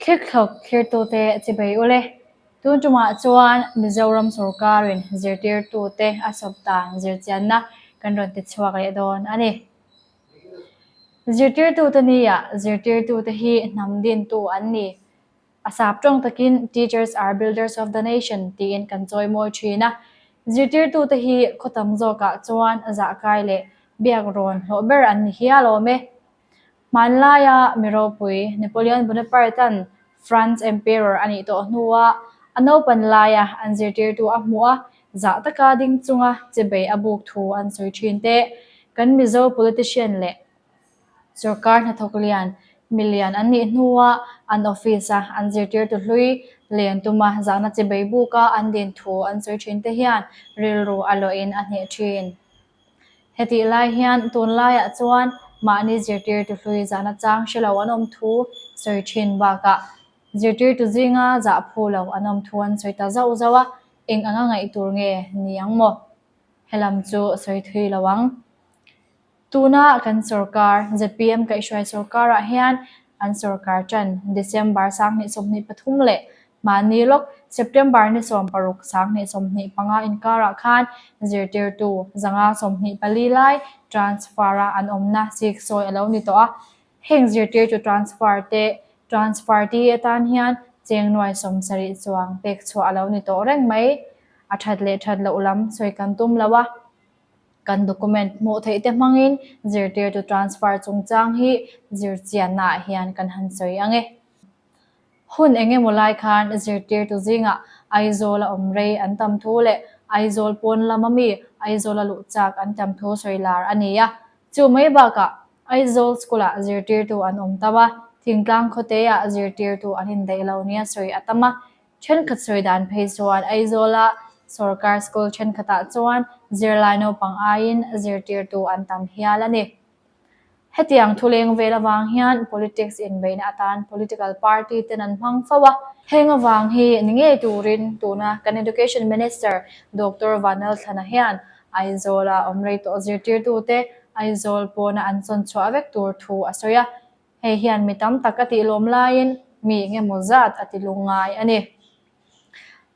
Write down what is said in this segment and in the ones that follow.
Thlikthlawk thlirtute chibei ule. Tun tumah chuan Mizoram sawrkarin zirtirtute a sawp dan zirchianna kan rawn ti chhuak leh dawn a ni. Zirtirtute nia zirtirtute hi hnam dintu an ni. A sap tawng takin Teachers are builders of the nation tiin kan chawimawi thin a. Zirtirtute hi khaw tam zawkah chuan zahkai leh biak rawn hlawh ber an ni hial awm e. Hmanlaia mi ropui Napoleon Bonaparte-a'n France Emperor a nih tawh hnua a naupan laia an zirtirtu a hmuh a, zah taka ding chunga chebei a buk thu an sawi thin te, kan Mizo politician leh Sorkar hnathawk lian, milian an nih hnua an office-a an zirtirtu hlui len tuma zahna chebei buka an din thu an sawi thin te hian rilru a lawhin a hneh thin. Hetih lai hian tunlaiah chuan mahni zirtirtu hlui zahna chang hre lo an awm thu sawi thin bakah zirtirtu zinga zah phu lo an awm thu an sawi ta zauh zauh a, eng anga ngaih tur nge ni ang maw? Helam chu sawi thui lo ang. Tuna kan sorkar, zpm kaihhruai sorkarah hian an sorkar ṭan December 2023 leh mahni lawk September ni 16 2025 inkarah khan zirtirtu 524 lai transfer-a an awmna siksawi a lo ni tawh a. Heng zirtirtu transfer te transfer ti atan hian cheng nuai 70 chuang pek chhuah a lo ni tawh reng mai. A ṭhat leh ṭhat loh lam sawi kan tum lo a. Kan document hmuh theih te hmangin zirtirtu transfer chungchang hi zirchianna ah hian kan han sawi ang e. Hun eng emaw lai khan zirtirtu zingah Aizawl a awm rei an tam thu leh Aizawl pawn lama mi Aizawl a luh chak an tam thu sawi lar a ni a. Chu mai bakah Aizawl school ah zirtirtu an awm tam a, thingtlang khawte ah zirtirtu an indaih lo nia sawi a tam a. Thenkhat sawi dan phei chuan Aizawla sorkar school thenkhatah chuan zirlai naupang aiin zirtirtu an tam hial a ni. Hetiang thuleng vel avang hian politics inbeihna atan political party ten an hmang fo a. Heng avang hi ni ngei turin tuna kan Education Minister Doctor Vanlalthlana hian Aizawla awm rei tawh zirtirtute Aizawl pawna an chawn chhuah vek tur thu a sawi a. Hei hian mi tam tak a tih lawm laiin mi engemaw zat a ti lungngai a ni.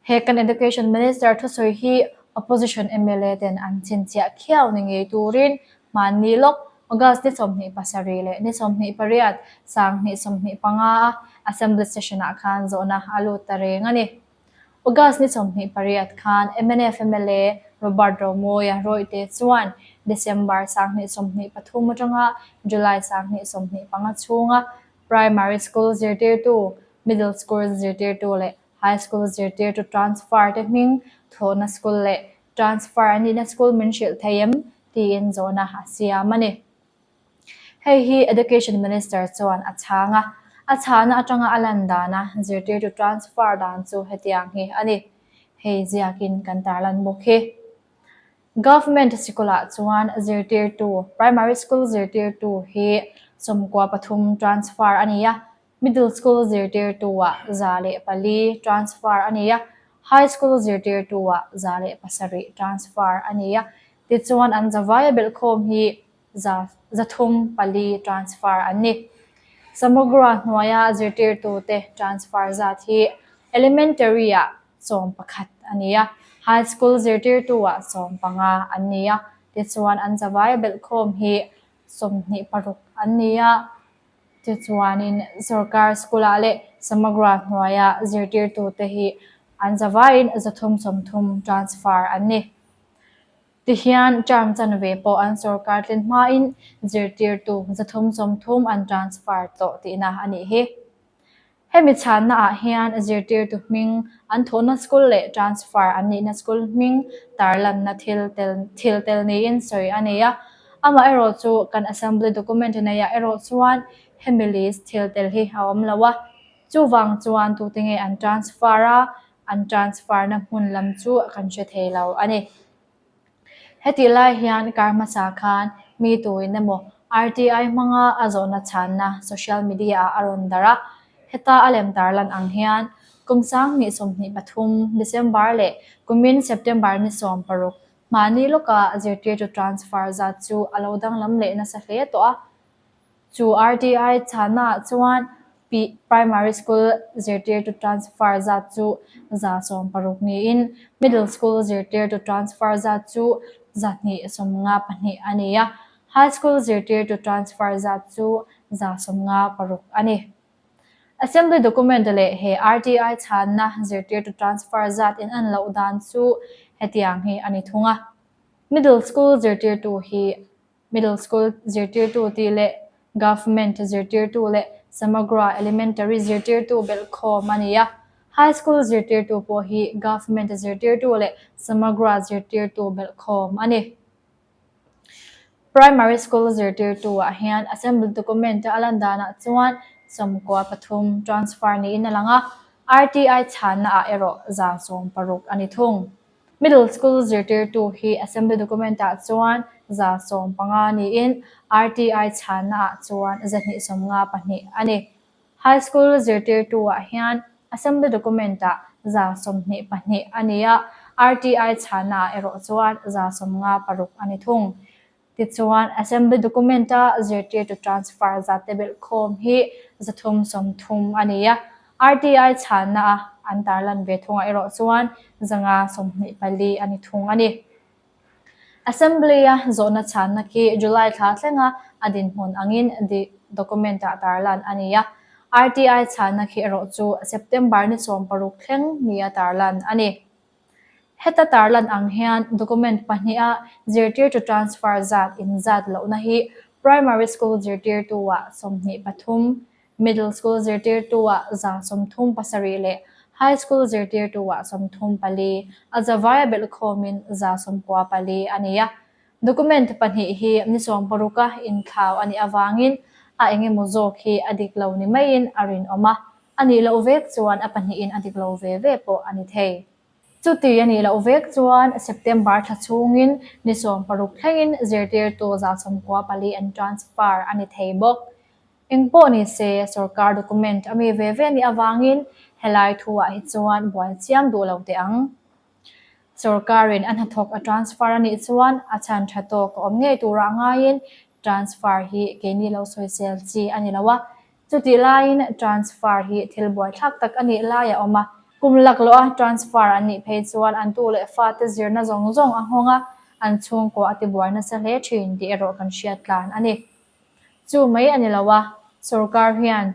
He kan Education Minister thusawi hi Opposition mla ten an chhinchhiah khiau ni ngei turin hmanni lawk August ni 27 leh ni 28, 2025 a Assembly Session ah khan zawhna a lut ta reng a ni. August ni 28 khan mnf mla Robert Romawia rawihte chuan December 2023 atanga July 2025 chhunga Primary School zirtirtu, Middle School zirtirtu leh High School zirtirtu transfer te hming thawhna school leh transfer an nihna school min hrilh thei em? tiin zawhna a siam a ni. Hei hi Education Minister chuan a chhang a, a chhahna atanga a lan dana zirtirtu transfer dan chu hetiang hi a ni. Hei ziakin kan tarlan bawk hi. Government sikulah chuan zirtirtu, primary school zirtirtu hi 13 transfer a ni a, middle school zirtirtu-ah 104 transfer a ni a, high school zirtirtu-ah 107 transfer a ni a. Tichuan an zavaia belhkhawm hi 304 transfer an ni. Samagra hnuaia zirtirtute transfer zat hi elementary-ah 11 a ni a, high school zirtirtu-ah 15 an ni a, tichuan an zavaia belhkhawm hi 26 an ni a. Tichuanin sorkar school-ah leh Samagra hnuaia zirtirtute hi an zavaiin 330 transfer an ni. Tihian term chanve pawh an sorkar tlin hmain zirtirtu 330 an transfer tawh tihna a nih hi. Hemi chhanna ah hian zirtirtu hming an thawhna school leh transfer an nihna school hming tarlanna thil tel thil tel niin sawi a nei a. Amaherawh chu kan assembly document neiah erawh chuan hemi list thil tel hi a awm lo a. Chuvang chuan tute nge an transfer a, an transfer na hmun lam chu kan hre thei lo a ni. Hetih lai hian kar hmasa khan mi tuin emaw RTI hmanga a zawhna chhanna social media ah a rawn darh a, heta a lem tarlan ang hian kum 2023 December leh kumin September ni 16 mahni lawka zirtirtu transfer zat chu a lo danglam leh nasa hle tawh a. Chu RTI chhannaah chuan. Primary School zirtirtu transfer zat chu 160 niin Middle School zirtirtu transfer zat chu 252 a ni a, High School zirtirtu transfer zat chu 156 a ni. Assembly document leh he RTI chhanna zirtirtu transfer zat in an loh dan chu hetiang hi a ni thung a. Middle School zirtirtu hi Middle School zirtirtu tih leh Government zirtirtu leh Samagra Elementary zirtirtu belhkhawm a ni a. High School zirtirtu pawh hi Government zirtirtu leh Samagra zirtirtu belhkhawm a ni. Primary School zirtirtu-ah hian Assembly document-a a lan danah chuan 93 transfer niin a lang a, RTI chhanna-ah erawh 160 a ni thung. Middle School zirtirtu hi Assembly document-ah chuan 150 niin RTI chhanna-ah chuan 252 a ni. High School zirtirtu-ah hian Assembly document-ah 122 a ni a, RTI chhanna-ah erawh chuan 156 a ni thung. Tichuan, Assembly document-a zirtirtu transfer zat te belhkhawm hi 330 a ni a, RTI chhanna-a an tarlan ve thungah erawh chuan 524 a ni thung a ni. Assembly-a zawhna chhanna khi July thla thlenga a dinhmun angin document-ah tarlan a ni a, RTI chhanna khi erawh chu September ni 16 thleng nia tarlan a ni. Heta tarlan ang hian document pahniha zirtirtu transfer zat inzat lohna hi Primary School zirtirtu-ah 23, Middle School zirtirtu-ah 37 leh High School zirtirtu-ah 34, a zavaia belhkhawmin 94 a ni a. Document pahnih hi ni 16-a inthlau a nih avangin a engemaw zawk hi a dik lo ni maiin a rinawm a. A nih loh vek chuan a pahnihin a dik lo ve ve pawh a ni thei. Chuti a nih loh vek chuan September thla chhungin ni 16 thlengin zirtirtu 94 an transfer a ni thei bawk. Eng pawh ni se sorkar document a mi ve ve nih avangin helai thuah hi chuan buai chiam duh lo teh ang. Sorkarin a hnathawk a transfer a nih chuan a chhan tha tawk a awm ngei turah ngaiin transfer hi keini lo sawisel chi a ni lo a, Chutih laiin transfer hi thil buaithlak tak a nih lai a awm a, kum laklawh a transfer an nih phei chuan an tu leh fate zirna zawng zawng a nghawng a, an chhungkaw a tibuai nasa hle thin tih erawh kan hriat tlan a ni. Chu mai a ni lo a, sorkar hian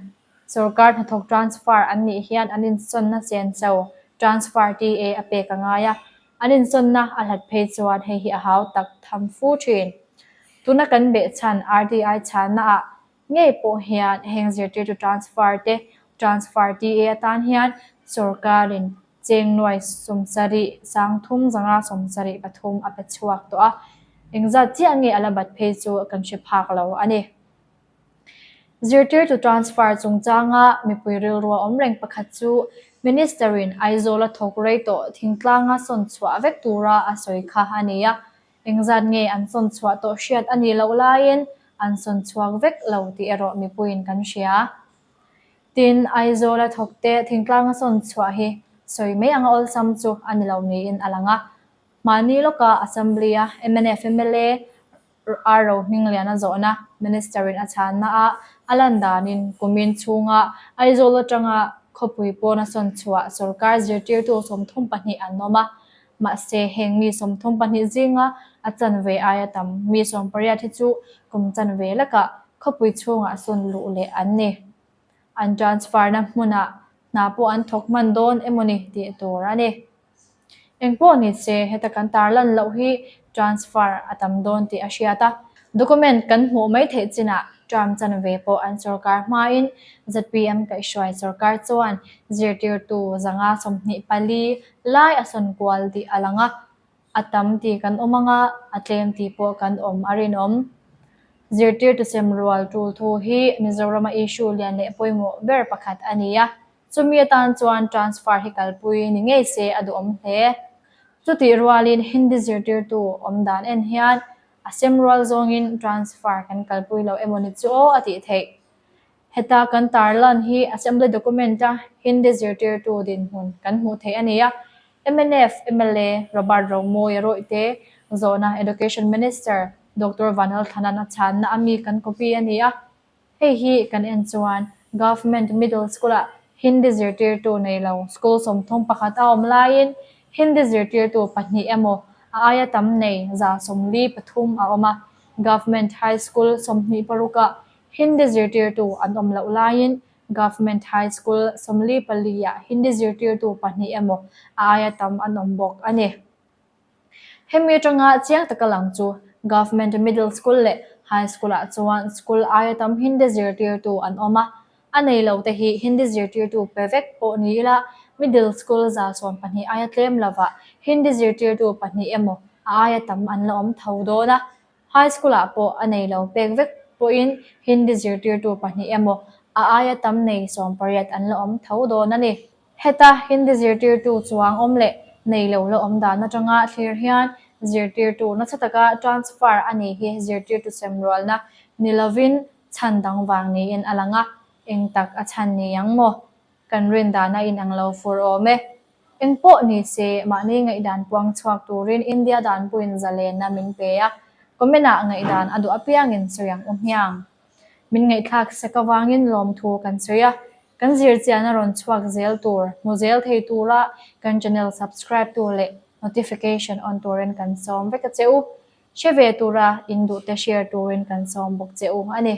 sorkar hnathawk transfer an nih hian an insawnna senso transfer TA a pek a ngai a, an insawnna a hlat phei chuan hei hi a hau tak tham fu thin. Tuna kan behchhan RTI chhanna ah Ngei pawh hian heng zirtirtu transfer te transfer TA atan hian sorkarin cheng nuai 70 300 73 a pe chhuak tawh a, engzat chiah nge a la bat phei chu kan hre phak lo a ni. Zirtirtu transfer chungchanga mipui rilru a awm reng pakhat chu Minister-in Aizawl a thawk rei tawh thingtlanga sawn chhuah vek tura a sawi kha a ni a, Engzat nge an sawn chhuah tawh hriat a nih loh laiin an sawn chhuak vek lo tih erawh mipuiin kan hria. Tin, Aizawla thawkte thingtlanga sawn chhuah hi sawi mai anga awlsam chu a ni lo niin a lang a. Mahni lawka Assembly-a mnf mla R Rohmingliana zawhna Minister-in a chhanna ah a lan danin kumin chhunga Aizawl atanga khawpui pawna sawn chhuah sorkar zirtirtu 32 an awm a. Mahse, heng mi 32 zinga a chanve aia tam mi 18 hi chu kum chanve lakah khawpui chhungah sawn luh leh an ni. An transfer-na hmunah hna pawh an thawk hman dawn emaw ni tih tur a ni. Eng pawh ni se, heta kan tarlan loh hi transfer a tam dawn tih a hriat a. Document kan hmuh mai theih chinah term chanve pawh an sorkar hmain zpm kaihhruai sorkar chuan zirtirtu 524 lai a sawn kual tih a lang a, a tam tih kan awm anga a tlem tih pawh kan awm a rinawm. Zirtirtu sem rual tul thu hi Mizorama issue lian leh pawimawh ber pakhat a ni a, chumi atan chuan transfer hi kalpui ni ngei se a duhawm hle. Chutih rualin Hindi zirtirtu awm dan en hian a sem rual zawngin transfer kan kalpui lo emaw ni chu aw a tih theih. Heta kan tarlan hi Assembly document-a Hindi zirtirtu dinhmun kan hmuh theih a ni a. Mnf mla Robert Romawia rawihte zawhna Education Minister Doctor Vanlalthlanan a chhanna a mi kan copy a ni a. Hei hi kan en chuan Government Middle School-ah Hindi zirtirtu nei lo school 31 a awm laiin Hindi zirtirtu pahnih emaw a aia tam nei 43 a awm a. Government High School 26ah Hindi zirtirtu an awm loh laiin Government High School 44ah Hindi zirtirtu pahnih emaw a aia tam an awm bawk a ni. Hemi atanga chiang taka lang chu Government Middle School leh High School-ah chuan school aia tam Hindi zirtirtu an awm a, a nei lo te hi Hindi zirtirtu pe vek pawh ni ila Middle School 12 aia tlem lovah Hindi zirtirtu pahnih emaw a aia tam an la awm tho dawn a. High School-ah pawh a nei lo pek vek pawhin Hindi zirtirtu pahnih emaw a aia tam nei 18 an la awm tho dawn a ni. Heta Hindi zirtirtu chuang awm leh nei lo la awm dan atanga thlir hian zirtirtu nasa taka transfer a nih hi zirtirtu semrualna ni lovin chhan dang vang niin a lang a, eng tak a chhan ni ang maw? Kan rin dana inang lo fur awm e. Eng pawh ni se, mahni ngaihdan puang chhuak turin India danpuiin zalenna min pe a, comment ah ngaihdan a duh apiangin sawi ang u hmiang. Min ngaihthlak sek avangin lawmthu kan sawi a, Kan zirchiahna rawn chhuak zel tur, hmu zel thei tura kan channel subscribe tu leh notification on turin kan sawm vek a che u. Hre ve tura in duhte share turin kan sawm bawk che u a ni.